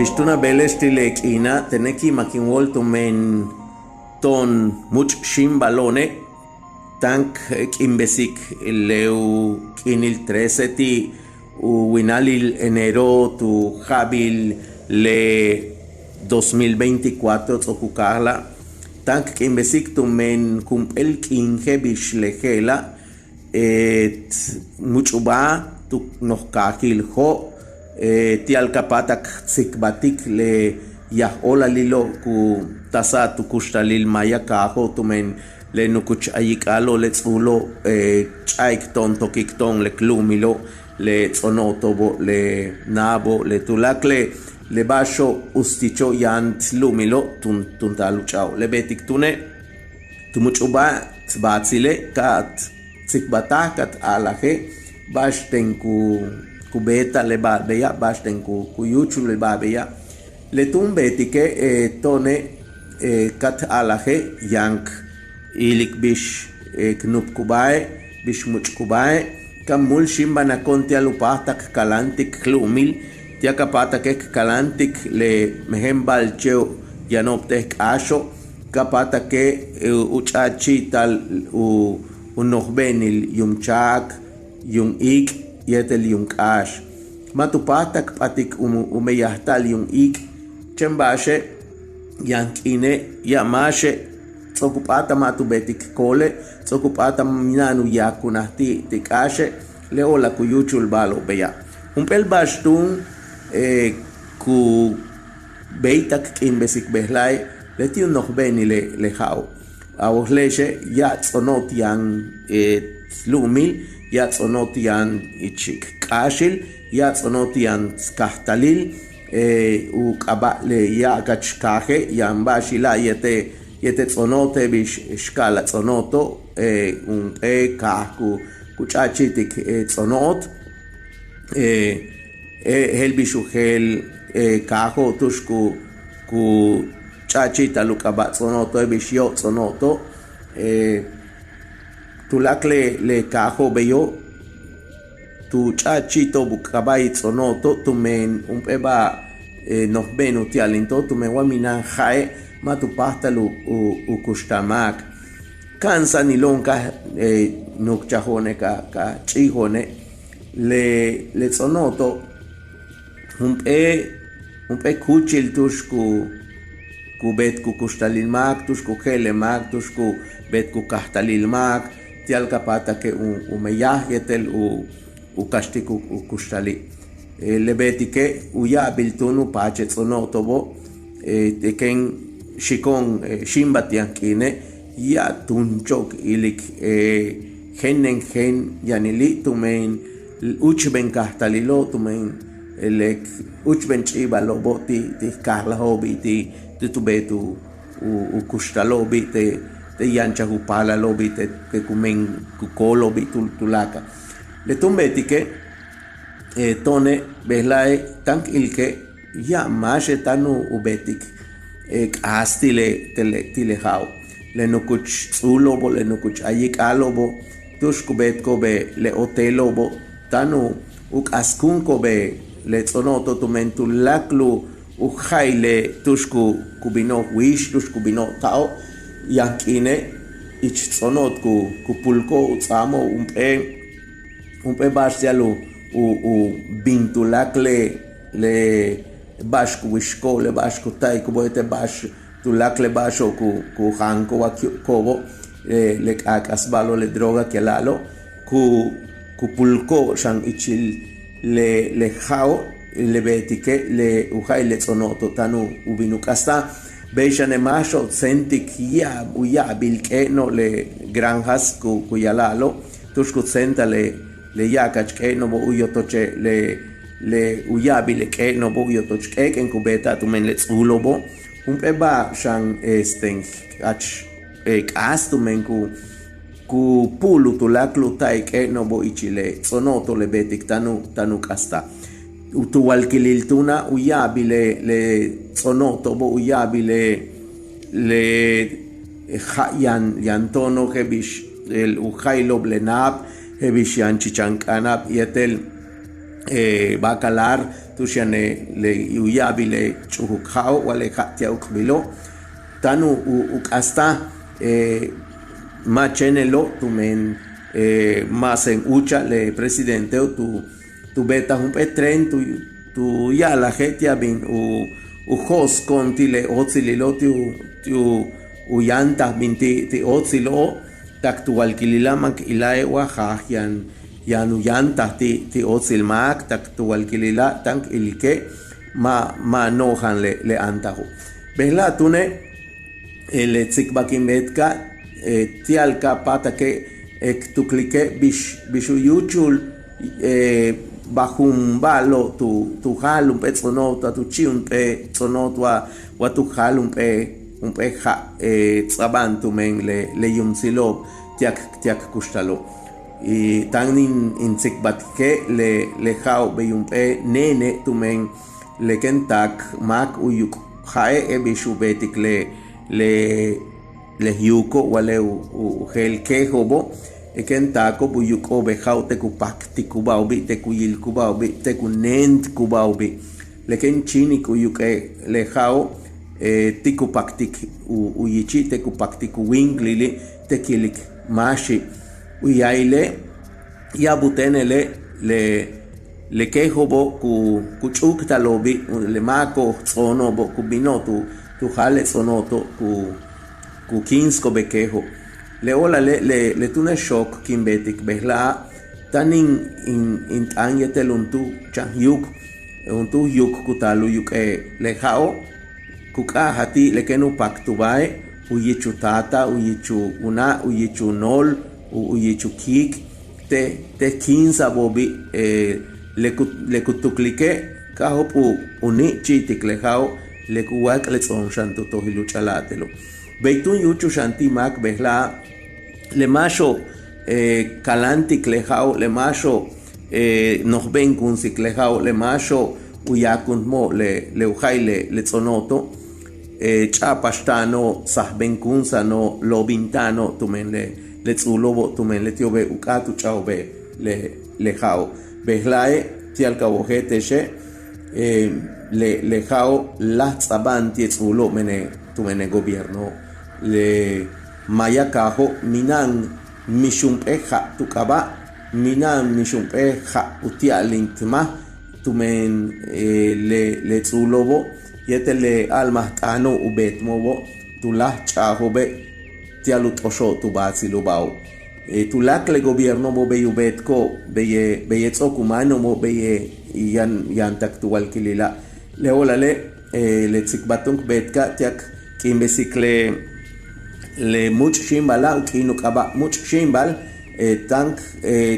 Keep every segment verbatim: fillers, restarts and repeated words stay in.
Bix túun a beele'ex ti' le k'iina', tene' ki'imak in wóol tumen to'on múuch' xíimbalo'one'. Táan k k'iimbesik le u k'iinil trece ti' u winalil enero tu ja'abil le dos mil veinticuatro ts'o'ok u kaajla'. Táan k k'iimbesik tumen jump'éel k'iin je'el bix le je'ela' t múuch'ubáa tu noj kaajil Jo', ti'al ka páatak tsikbaltik le yaj óolalilo' ku taasa'al tu kuxtalil maaya kaajo' tumen le nukuch ayik'alo' le ts'uulo' ch'a'ik to'on tokik to'on le k lu'umilo', le ts'ono'oto'obo', le na'abo', le tuláakal le ba'axo' usticho' yaan t lu'umilo' tun tun taal u ch'a'o'. Le beetik túune' tu múuch'ubáa t baatsile' ka t tsikbaltaj ka t a'alaje' ba'axten ku ku beeta'al le ba'al beya', ba'axten ku ku yúuchul le ba'al beya'. Le túun beetike' to'one' ka t a'alaje' yaan k ilik bix k nupkubáae', bix múuch'kubáae'. Ka múul xíimbanakon ti'al u páajtal k kaláantik k lu'umil, ti'al ka páatake' k kaláantik le mejen ba'alche'o' yano'ob te' j k'áaxo', ka páatake' u ch'a'achi'ita'al u u nojbe'enil yuum cháak, yuum iik' yéetel yuum k'áax. Ma' tu páajtal k p'atik u meyajta'al yuum iik'. Chéen ba'axe' yaan k'iine' ya'ab máaxe' ts'o'ok u p'áatal ma' tu beetik koole', ts'o'ok u p'áatal mina'an u yaakunaj ti' ti' k'áaxe', le o'olal ku yúuchul ba'alo'ob beya'. Jump'éel ba'ax túun ku béeytal k k'iimbesik bejla'e' leti' u nojbe'enil le ja'o'. A wojele'exe' ya'ab ts'ono'ot yaan t lu'umil, ya'ab ts'ono'ot yaan ich k k'áaxil, ya'ab ts'ono'ot yaan t kajtalil, u k'aaba' le ya'abkach kaaje' yaan ba'axila' yéetel yéetel ts'ono'ot je'el bix xka'ala' ts'ono'oto', jump'éel kaaj ku ku ch'a'achi'itik ts'ono'ot. Je'el bix u jeel kaajo' tu'ux ku ku ch'a'achi'ita'al u k'aaba' ts'ono'oto' je'el bix yo'ob ts'ono'oto'. Tuláakal le kaajo' beyo' tu ch'a'achi'ito'ob u k'aaba'il ts'ono'oto' tumen jump'éel ba'al nojbe'en u ti'alinto'ob tumen wa mina'an ja'e' ma' tu páajtal u u kuxtal máak. Ka'ansa'anilo'on ka nuukchajo'one' ka ka ch'i'ijo'one' le le ts'ono'oto' jump'éel jump'éel kúuchil tu'ux ku ku beet ku kuxtalil máak, tu'ux ku je'elel máak, tu'ux ku beet ku kajtalil máak, ti'al ka páatake' u u meyaj yéetel u u kaxtik u kuxtali'. Le beetike' u ya'abil túun u paach le ts'ono'oto'obo', te' kéen xiko'on xíimbal ti' yaan k'iine' ya'ab túun cho'ok ilik jenen jen yanili' tumen úuchben kajtalilo' tumen le úuchben ch'i'ibalo'obo' ti' ti' j kaajlajo'obi' ti' ti' tu beet u u kuxtalo'obi' te' te' yanchaj u paalalo'obi' te' te' ku men ku koolo'obi' tu tuláakal. Le túun beetike' to'one' bejla'e' táan k ilike' ya'ab máaxe' táan u beetik k'aas ti' le ti' le ja'o', le nukuch ts'uulo'obo', le nukuch ayik'alo'obo', tu'ux ku beetiko'obe' le hotelo'obo', táan u k'askúunko'obe' le ts'ono'oto' tumen tuláakal u u ja'ile' tu'ux ku ku bino'ob wíix, tu'ux ku bino'ob ta'ob. Yaan k'iine' ich ts'ono'ot ku ku pulko'ob u ts'aamo'ob jump'éel jump'éel ba'ax ti'al u u bin tuláakal le le ba'ax ku wixiko'ob, le ba'ax ku ta'iko'obo' yéetel ba'ax tuláakal le ba'axo'ob ku ku jaanko'ob wa ko'obo', le k'aak'as ba'alo'ob, le droga ku ya'ala'alo', ku ku pulko'ob xan ichil le le ja'o'. Le beetike' le u ja'il le ts'ono'oto' táan u bin u k'astaj. Bey xane' máaxo'ob tséentik ya'ab u ya'abil k'éeno'ob, le granjas ku ku ya'ala'alo', tu'ux ku tséentaj le le ya'abkach k'éeno'obo' u yotoche' le le u ya'abil le k'éeno'obo' u yotoch k'éek'en ku beeta'al tumen le ts'uulo'obo'. Jump'éel ba'ax xan este jach k'aas tumen ku ku pu'ul u tuláakal u ta'ik k'éeno'obo' ichil le ts'ono'oto' le beetik táan u táan u k'astaj. Tu walkilil túuna' u ya'abil le le ts'ono'oto'obo' u ya'abil le le ja' yaan yaan to'ono' je'el bix u ja'ilo'ob le na'ab, je'el bix yaan chichan k'anab yéetel bacalar, tu'ux yaan le u ya'abil le ch'ujuk ja'o' wa le ja' ti' a uk'ubilo', táan u k'astaj ma' chéenelo' tumen ma' sen úuchal le presidenteo' tu beetaj jump'éel tren tu ya'alaje' ti'al bin u jo'os ko'on ti' le óotsililo' ti' u yáantaj bin ti' óotsilo'ob. Tak tu walkilila' máak ila'e' wa jaaj yaan yaan u yáantaj ti' óotsil máak, tak tu walkilila' táan k ilike' ma' ma' no'ojan le le áantajo'. Bejla' túune' le tzikbal kin beetika' ti'al ka páatake' k tuklike' bix bix u yúuchul bajun ba'alo' tu tu jaal jump'éel tz'ono'ot wa tu chi' jump'éel tz'ono'ot wa wa tu jaal jump'éel jump'éel ja' ts'a'aba'an tumen le le yuumtzilo'ob ti'al ti'al kuxtalo'. Y táan in tzikbaltike' le le ja'o' bey jump'éel nene' tumen le kéen taak máak u yuk' ja'e' je'el bix u beetik le le le yuuko' wa le u jeel quejobo', kéen taako'ob u yuk'o'ob le ja'o' te' ku paktikuba'obi' te' ku yilkuba'obi' te' ku néentkuba'obi'. Le kéen chíinik u yuk'e' le ja'o' ti' ku paktik u yichi' te' ku paktik u wíinklili' te' k ilik máaxi'. U ya'ile' ya'ab u téenele' le le quejobo' ku ku ch'úuktalo'obi' le máako'ob ts'o'ono'obo' ku bino'ob tu tu jaal le ts'ono'oto' ku ku kíinsko'ob le quejo'. Le óolale' le le túune' xook kin beetik bejla'a' táan in in t'aan yéetel juntúul chan yuuk juntúul yuuk ku taal u yuk'e' le ja'o' ku k'a'ajal ti' le kéen u paktubáae' u yich u taata' u yich u na' u yich u nool u yich u kiik' te' te' kíinsa'abo'obi' le ku le ku tuklike' k'ajo'ob u u ni' chi'itik le ja'o' le ku wak' le ts'o'on xan tu tojil u ch'a'ala'atelo'. Bey túun yúuchul xan ti' máak bejla'a' le máaxo'ob kaláantik le ja'o' le máaxo'ob nojbe'enkunsik le ja'o' le máaxo'ob u yaakuntmo'ob le le u ja'il le ts'ono'oto' ch'a'apaxta'ano'ob sajbe'enkunsa'ano'ob lo'obinta'ano'ob tumen le le ts'uulo'obo' tumen leti'obe' u k'áat u ch'a'obe' le le ja'o'. Bejla'e' ti'al ka wojéelte'exe' le le ja'o' láaj ts'a'aba'an ti' le ts'uulo'ob mene' tumen le gobierno le maaya kaajo' mina'an mix jump'éel ja' tu k'aaba' mina'an mix jump'éel ja' uti'al in t máaj tumen le le ts'uulo'obo' yéetel le a'almajt'aano'ob u beetmo'obo' tu láaj ch'a'ajo'obe' ti'al u t'oxo'ob tu baatsilo'ob ba'o'. Tuláakal le gobierno'obo' bey u beetko'ob beye beye ts'o'ok u máano'obo' beye yaan yaan tak tu walkilila'. Le óolale' le tzikbal túun k beetika' ti'al k k'iimbesik le le múuch' xíimbala' u k'iin u k'aaba' múuch' xíimbal táan k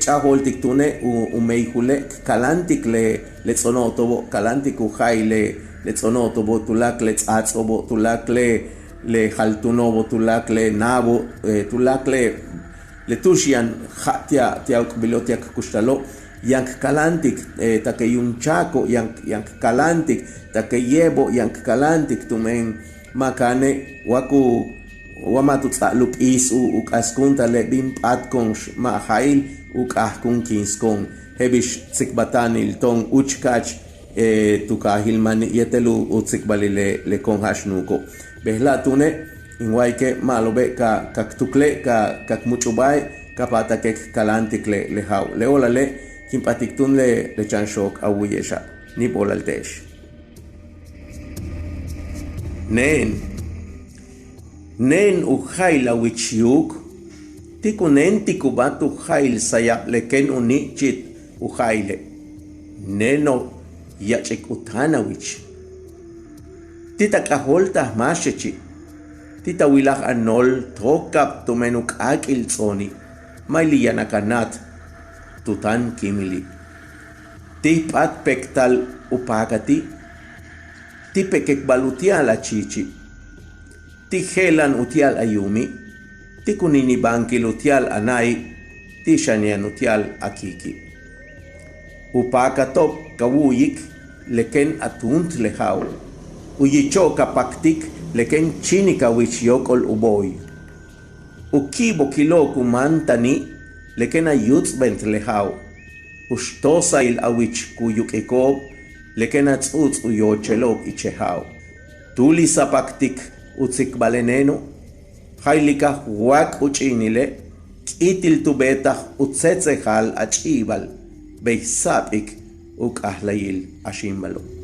ch'a'ajo'oltik túune' u meyjule' k kaláantik le le ts'ono'oto'obo' kaláantik u ja'il le le ts'ono'oto'obo' tuláakal le ts'áats'o'obo' tuláakal le le jaltuno'obo' tuláakal le na'abo' tuláakal le le tu'ux yaan ja' ti' a ti' a uk'ubilo' ti' a kuxtalo' yaan k kaláantik tak le yuum cháako' yaan yaan k kaláantik tak le ye'ebo' yaan k kaláantik tumen ma' kaane' wa ku wa ma' tu ts'a'al u p'iis u k'aaskúuntale' bin p'áat ko'onx ma' jail u k'ajkúunkíinsko'on je'el bix tzikbalta'anil to'on úuch ka'ach tu kaajil Mani' yéetel u tzikbalil le ko'on ja'ax nuuko'. Bejla' túune' in wa'alike' ma'alobe' ka ka k tukle' ka ka k much'ubáae' ka p'áatake' k kaláantik le le ja'o'. Le óolale' kin p'atik túun le le chan xook a wu'uye'exa'. Níib óolal te'ex. Neen. Neen u ja'il a wich yuuk ti' ku néentikubáa tu ja'il sayab le kéen u ni' chi'it u ja'ile'. Neeno' yach'ik u táan a wich ti' ta k'ajóoltaj máaxechi' ti' ta wilaj a nool tóokab tumen u k'áak'il ts'ooni' ma' ili yanak a náat tu táan kíimili'. Ti' p'áat péektal u paakati' ti' pekekbal uti'al a chiichi' ti' je'elan uti'al a yuumi' ti' ku ninibáankil uti'al a na'i' ti' xan yaan uti'al a kiiki'. U paakato'ob ka wu'uyik le kéen a túunt le ja'o' u yicho'ob ka paktik le kéen chíinik a wich yóok'ol u bo'oy. U ki'ibokilo'ob ku máantani' le kéen a yúuts'be'ent le ja'o' u xtosail a wich ku yuk'iko'ob le kéen a ts'u'uts u yoochelo'ob ichil ja'o'. Tu'ulisapaktik u tsikbalene'eno', jaylikaj wa k'uch'i'inile' k'iitil tu beetaj u tsetsejal a ch'i'ibal bey sa'ap'ik u k'ajlayil a xíimbalo'.